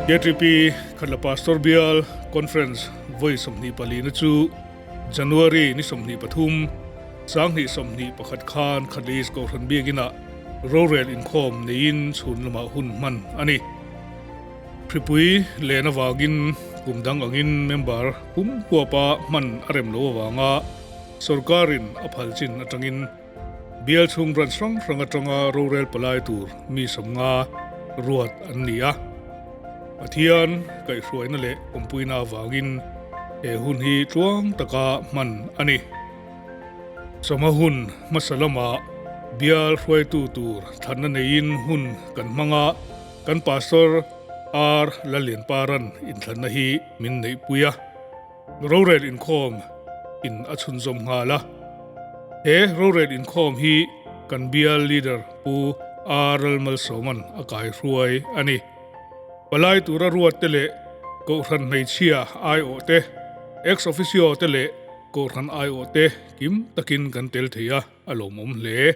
KTP Khatla Pastor Bial Conference vawi 24 na chu January ni 23, 2021 khan Khatla East Kohhran Biakinah rorel inkhawm neiin chhun lamah hun hman a ni. Hripui len avangin kum dang angin member pum huapa hman a rem lo avanga sorkarin a phal chin atangin Bial chhung branch hrang hrang atanga rorel palai tur mi 50 ruat an ni a. Pathian kaihhruaina leh awmpuina avangin he hun hi tluang taka hman a ni. Chawhma hun hmasa lamah bial hruaitu tur thlanna neiin hun kan hmang a, kan Pastor R Lallianparan inthlanna hi min neihpui a. Rorel inkhawm in a chhunzawm nghal a. He rorel inkhawm hi kan bial leader Pu R Lalmalsawman a kai hruai a ni. Palai tura ruat te leh Kohhran hmeichhia aiawh te, ex officio te leh Kohhran aiawh te kim takin kan tel thei a, a lawmawm hle.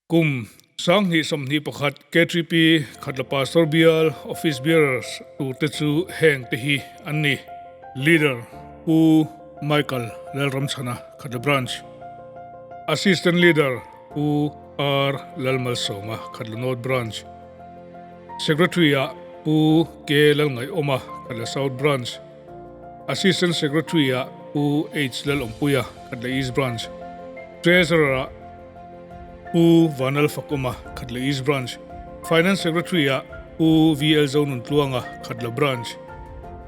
Kum 2021 KTP Khatla Pastor Bial Office Bearers turte chu heng te hi an ni. Leader Pu Michael Lalramchhana Khatla Branch, Assistant Leader Pu R Lalmalsawma Khatla North Branch, Secretary ah Pu K Lalngaiawma Khatla South Branch, Assistant Secretary ah Pu H Lalawmpuia Khatla East Branch, Treasurer ah Pu Vanal Fakawma, Khatla East Branch, Finance Secretary-ah Pu VL Zonuntluanga, Khatla Branch.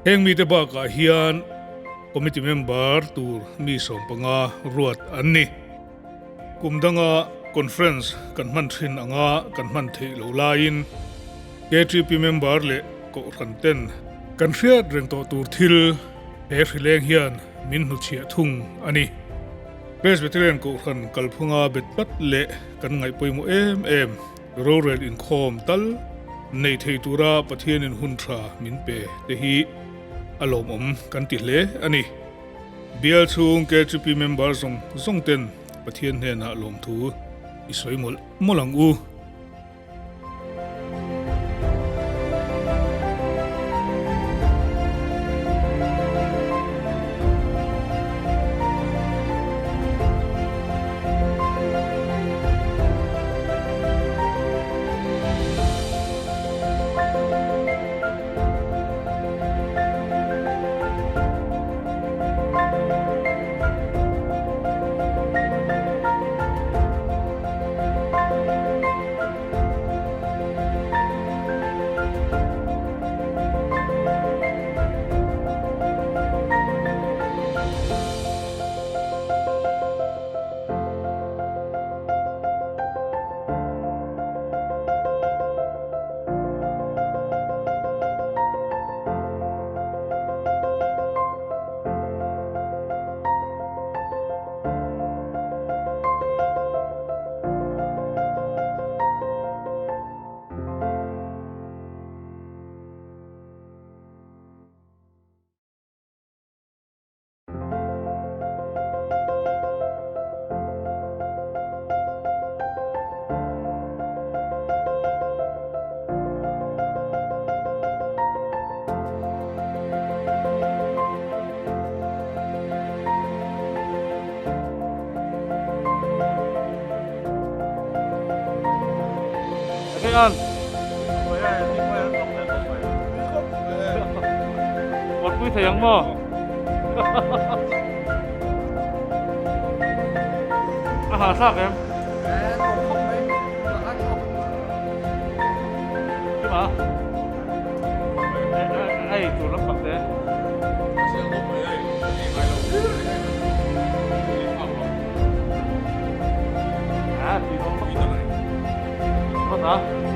Heng mite bakah hian Committee member tur mi 15 ruat an ni. Kum danga Conference kan hman thin anga kan hman theih loh laiin KTP member leh Kohhran ten kan hriat reng tawh tur thil he hrileng hian min hnuchhiah thung a ni. Presbyterian Kohhran kalphunga bet tlat leh kan ngaih pawimawh em em rorel inkhawm tal nei thei tura Pathianin hun tha min pe te hi a lawmawm kan ti hle a ni. Bial chhung KHP member zawng zawng ten Pathian hnenah lawmthu i sawi mawlh mawlh ang u. Hang on. Một quý thầy ăn mò. A hà sắc em. Cái mà. Ai chủ lắm bạc thế. À, thì nó. Nó hả?